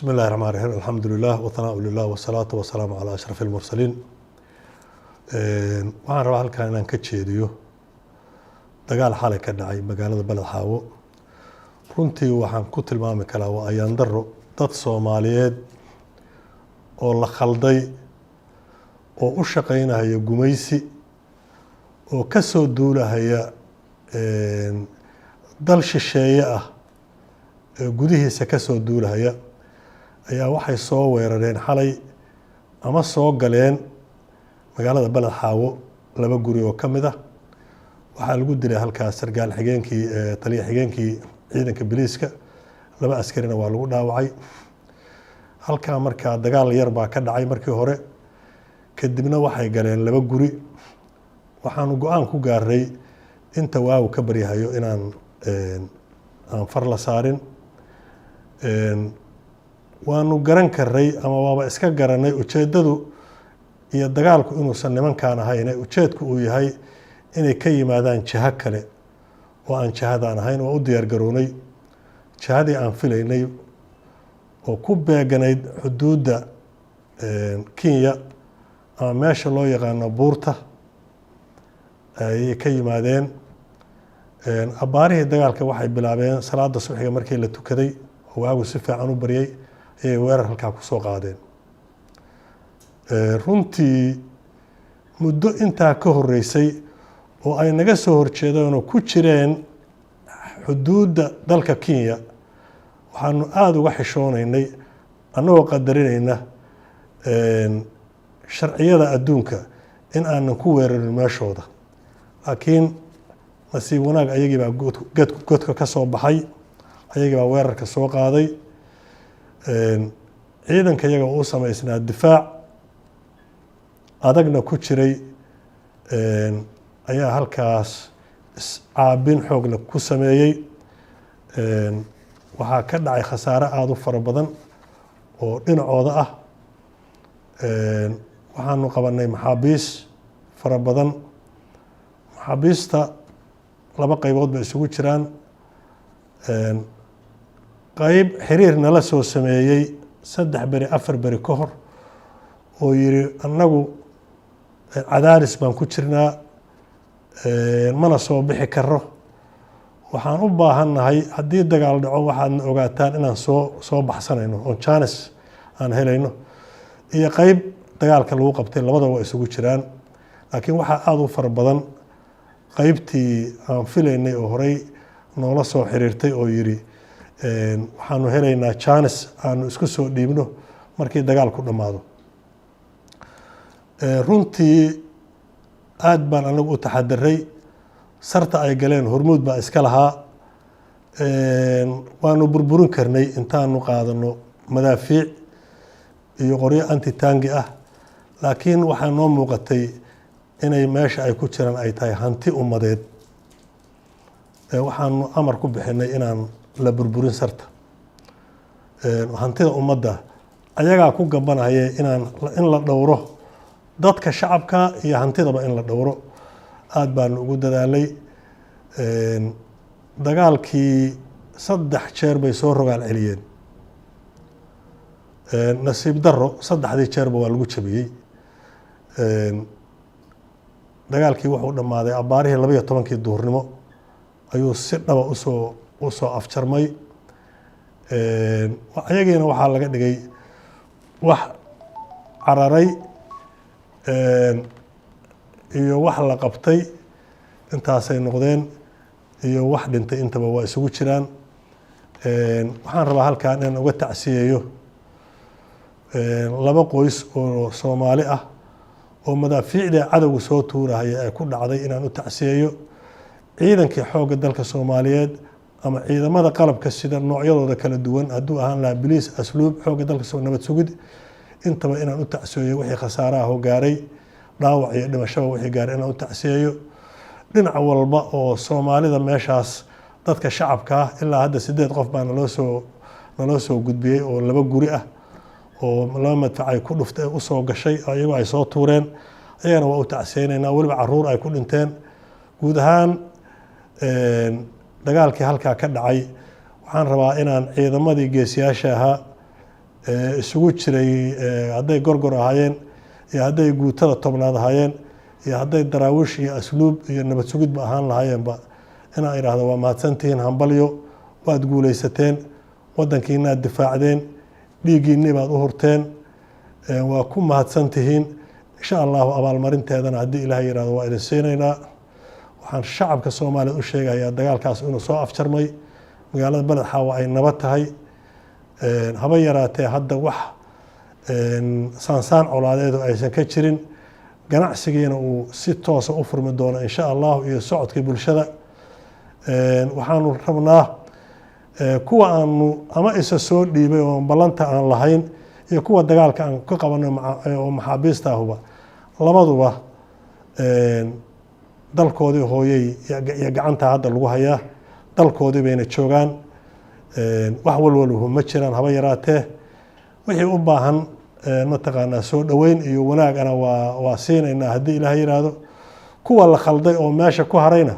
Bismi illahi raxmaan raxiim, alxamdu lilah wathanaau lilah wasalaatu wasalaamu calaa ashraf almursaliin. Waxaan rabaa halkan inaan ka jeediyo dagaal xalay ka dhacay magaalada Beled Xaawo. Runtii waxaan ku tilmaami karaa waa ayaan daro dad Soomaaliyeed oo la khalday oo u shaqeynahaya gumaysi oo ka soo duulahaya dal shisheeye ah ee gudihiisa ka soo duulahaya ayaa waxay soo weerareen xalay ama soo galeen magaalada Beled Xaawo laba guri oo ka mid ah. Waxaa lagu dilay halkaas sargaal xigeenkii, taliya xigeenkii ciidanka biliiska, laba askarina waa lagu dhaawacay halkaa. Markaa dagaal yar baa ka dhacay markii hore, kadibna waxay galeen laba guri. Waxaanu go-aan ku gaaray inta waagu ka baryahayo inaan aan far la saarin. Waanu garan karay ama waaba iska garanay ujeeddadu iyo dagaalku inuusan nimankaan ahayne, ujeedku uu yahay inay ka yimaadaan jiho kale oo aan jihadaan ahayn. Waa u diyaar garownay. Jihadii aan filaynay oo ku beeganayd xuduudda Kenya ama meesha loo yaqaano buurta ayay ka yimaadeen. Abbaarihii dagaalka waxay bilaabeen salaada subxiga markii la tukaday oo waagu si fiican u baryay ayay weerar halkaa kusoo qaadeen. Runtii muddo intaa ka horeysay oo ay naga soo horjeedeen oo ku jireen xuduudda dalka Kenya, waxaanu aada uga xishoonaynay, annagoo qadarinayna sharciyada adduunka, in aanan ku weerarin meeshooda. Laakiin nasiib wanaag ayagii baa godka ka soo baxay, ayagii baa weerarka soo qaaday. Ciidanka iyaga u samaysnaa difaac adagna ku jiray ayaa halkaas iscaabin xoogle ku sameeyey. Waxaa ka dhacay khasaare aada u fara badan oo dhinacooda ah. Waxaanu qabanay maxaabiis fara badan. Maxaabiista laba qaybood bay isugu jiraan: qayb xiriir nala soo sameeyey 3 beri, 4 beri ka hor oo yiri, "Annagu cadaadis baan ku jirnaa, mana soo bixi karo, waxaan u baahannahay haddii dagaal dhaco waxaadna ogaataan inaan soo baxsanayno oon chance aan helayno," iyo qeyb dagaalka lagu qabtay. Labadaba waa isugu jiraan, laakiin waxaa aada u fara badan qeybtii aan filaynay oo horey noola soo xiriirtay oo yiri, "Waxaanu helaynaa chance aanu isku soo dhiibno markii dagaalku dhammaado." Runtii aada baan anagu u taxadiray. Sarta ay galeen Hormuud baa iska lahaa. Waanu burburin karnay intaanu qaadano madaafiic iyo qoryo anti-tank ah, laakiin waxaa noo muuqatay inay meesha ay ku jiraan ay tahay hanti ummadeed. Waxaanu amar ku bixinay inaan la burburin sarta. Hantida ummadda ayagaa ku gabanaya inaan in la dhowro dadka shacabka iyo hantidaba in la dhowro. Aada baanu ugu dadaalay. Dagaalkii 3 jeer bay soo rogaal celiyeen. Nasiib daro, saddexdii jeerba waa lagu jabiyey. Dagaalkii wuxuu dhammaaday abbaarihii 12-kii duhurnimo ayuu si dhaba usoo afjarmay. Ayagiina waxaa laga dhigay wax cararay iyo wax la qabtay, intaasay noqdeen, iyo wax dhintay, intaba waa isugu jiraan. Waxaan rabaa halkan inaan uga tacsiyeeyo laba qoys oo Soomaali ah oo madaafiicda cadowga soo tuurahaya ee ku dhacday inaan u tacsiyeeyo. Ciidankii xoogga dalka Soomaaliyeed ama ciidamada qalabka sida noocyadooda kala duwan, hadduu ahaan lahaa biliis, asluub, xoogga dalka, nabad sugid, intaba inaan u tacsiyeeyo wixii khasaaraha oo gaaray, dhaawac iyo dhimashaba wixii gaaray inaan u tacsiyeeyo. Dhinac walba oo Soomaalida meeshaas dadka shacabka ah, ilaa hadda 8 qof baa naloo soo gudbiyey oo laba guri ah oo laba madfac ay ku dhuftay usoo gashay, iyagoo ay soo tuureen. Ayagana waa u tacsiyeynaynaa, weliba caruur ay ku dhinteen. Guud ahaan dagaalkii halkaa ka dhacay, waxaan rabaa inaan ciidamadii geesiyaasha ahaa Isugu jiray hadday Gorgor ahaayeen iyo hadday guutada 10aad ahaayeen iyo hadday Daraawiish iyo asluub iyo nabad sugidba ahaan lahaayeenba, inaan idhaahdo waa mahadsantihiin, hambalyo, waad guuleysateen, waddankiinaad difaacdeen, dhiiggiinni baad u hurteen, waa ku mahadsantihiin. Insha Allahu abaalmarinteedana haddii Ilaah yihahdo waa idin siinaynaa. Waxaan shacabka Soomaaliya u sheegayaa dagaalkaas inuu soo afjarmay, magaalada Beled Xaawa ay nabad tahay. Haba yaraatee hadda wax saansaan colaadeedu aysan ka jirin, ganacsigiina uu si toosa u furmi doono insha Allahu iyo socodkii bulshada. Waxaanu rabnaa kuwa aanu ama isa soo dhiibay oo ballanta aan lahayn iyo kuwa dagaalka aan ka qabanay oo maxaabiista ahuba, labaduba dalkoodii hooyey iyo gacanta hadda lagu hayaa, dalkoodii bayna joogaan. Wax walwalhu ma jiraan haba yaraatee. Wixii u baahan mataqaanaa soo dhoweyn iyo wanaagana waa siinaynaa haddii Ilaah yiraahdo. Kuwa la khalday oo meesha ku harayna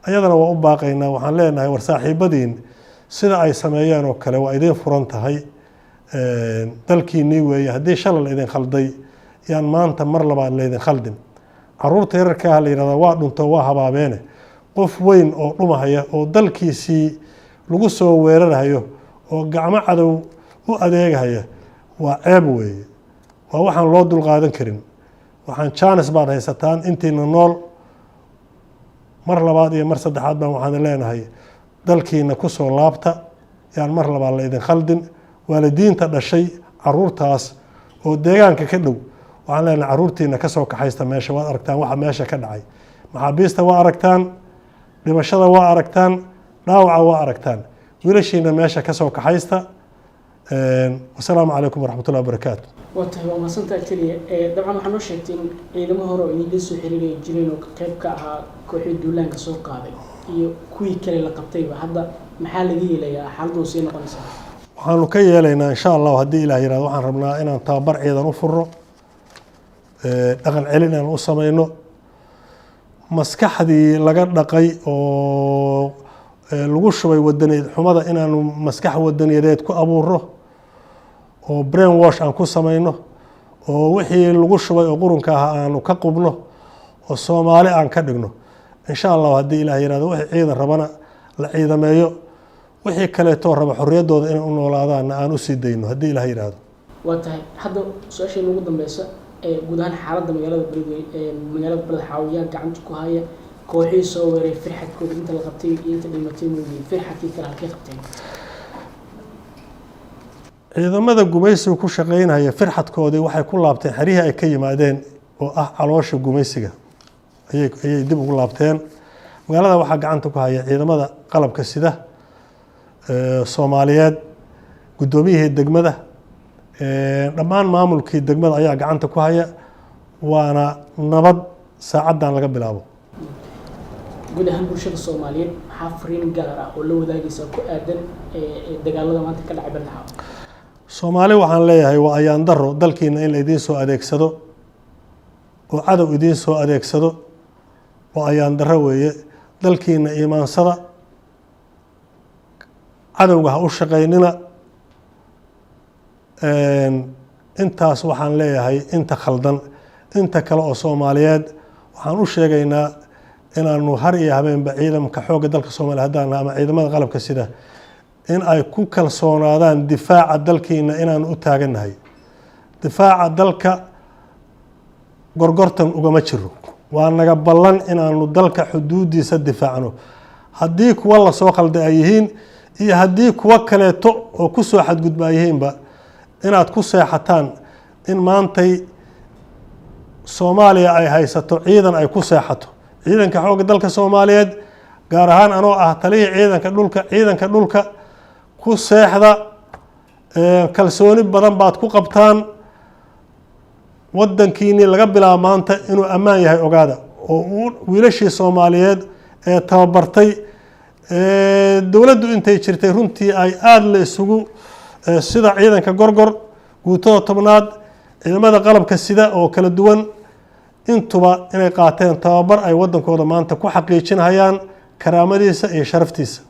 ayadana waa u baaqaynaa. Waxaan leenahay, war saaxiibadiin sida ay sameeyeen oo kale waa idiin furan tahay, dalkiinii weeye. Haddii shalal la idin khalday, yaan maanta mar labaad laydin khaldin. Caruurta yararkaa la yihahdaa waa dhunto, waa habaabeene. Qof weyn oo dhumahaya oo dalkiisii lagu soo weerarhayo oo gacmo cadow u adeegahaya waa ceeb weeye, waa waxaan loo dulqaadan karin. Waxaan jaanis baad haysataan intiina nool. Mar labaad iyo mar saddexaad baan waxaan leenahay, dalkiina kusoo laabta, yaan mar labaad la idin khaldin. Waalidiinta dhashay caruurtaas oo deegaanka ka dhow waxaan leenahay, caruurtiina kasoo kaxaysta meesha. Waad aragtaan waxa meesha ka dhacay, maxaabiista waa aragtaan, dhimashada waa aragtaan, dhaawaca waa aragtaan. Wiilashiina meesha kasoo kaxaysta. Wasalaamu calaykum waraxmatullahi wabarakaatu. Waa tahay, waa mahadsantaha taliya. Dabcan waxaa noo sheegtay in ciidamo hore oo idinla soo xiriiraya jireen oo qayb ka ahaa kooxii duulaanka soo qaaday iyo kuwii kale la qabtayba. Hadda maxaa laga yeelayaa? Xaaladdu sii noqonaysaa? Waxaanu ka yeelaynaa insha Allahu haddii Ilaah yirahdo, waxaan rabnaa inaan tababar ciidan u furno, dhaqan celin inaan u sameyno, maskaxdii laga dhaqay oo lagu shubay wadaniyad xumada inaanu maskax wadaniyadeed ku abuurno oo brain wash aan ku sameyno, oo wixii lagu shubay oo qurunka ah aanu ka qubno oo Soomaali aan ka dhigno insha Allahu haddii Ilaah yirahdo. Wixii ciidan rabana la ciidameeyo, wixii kaleetoo raba xorriyaddooda inay u noolaadaanna aan usii dayno haddii Ilaah yiraahdo. Waa tahay. Hadda su-aasheena ugu dambeysa ee guud ahaan xaaladda magaalada Beledwey ee magaalada Beled Xaawo, yaa gacanta ku haya? Kooxihii soo weeray firxadkooda inta la qabtay iyo inta dhimatay mooyee, firxadkii kale halkay qabteen? Ciidamada gumaysiga ku shaqeynaya firxadkoodii waxay ku laabteen xerihii ay ka yimaadeen oo ah caloosha gumaysiga ayay dib ugu laabteen. Magaalada waxaa gacanta ku haya ciidamada qalabka sida Soomaaliyeed, guddoomiyihii degmada, dhammaan maamulkii degmada ayaa gacanta ku haya, waana nabad saacaddan laga bilaabo. Guud ahaan bulshada Soomaaliyeed maxaa fariin gaar ah oo la wadaagaysa ku aadan dagaalada maanta ka dhacay Beled Xaawo? Soomaali waxaan leeyahay, waa ayaan daro dalkiina in la idiin soo adeegsado oo cadow idiin soo adeegsado, waa ayaan daro weeye. Dalkiina iimaansada, cadowga ha u shaqaynina. Intaas waxaan leeyahay inta khaldan. Inta kale oo Soomaaliyeed waxaan u sheegaynaa inaanu har iyo habeenba ciidanka xoogga dalka Soomaaliya haddaan ama ciidamada qalabka sida in ay ku kalsoonaadaan difaaca dalkiina inaanu u taagannahay. Difaaca dalka gorgortan ugama jiro, waa naga ballan inaanu dalka xuduuddiisa difaacno, haddii kuwa lasoo khalday ay yihiin iyo haddii kuwo kaleeto oo kusoo xadgudba ay yihiinba. Inaad ku seexataan in maantay Soomaaliya ay haysato ciidan ay ku seexato, ciidanka xoogga dalka Soomaaliyeed, gaar ahaan anoo ah talihii ciidanka dhulka, ciidanka dhulka ku seexda, kalsooni badan baad ku qabtaan. Waddankiinii laga bilaabo maanta inuu ammaan yahay ogaada, oo uu wiilashii Soomaaliyeed ee tababartay dowladdu intay jirtay runtii ay aada la isugu sida ciidanka Gorgor, guutada 10aad, ciidamada qalabka sida oo kala duwan, intuba inay qaateen tababar ay waddankooda maanta ku xaqiijinayaan karaamadiisa iyo sharaftiisa.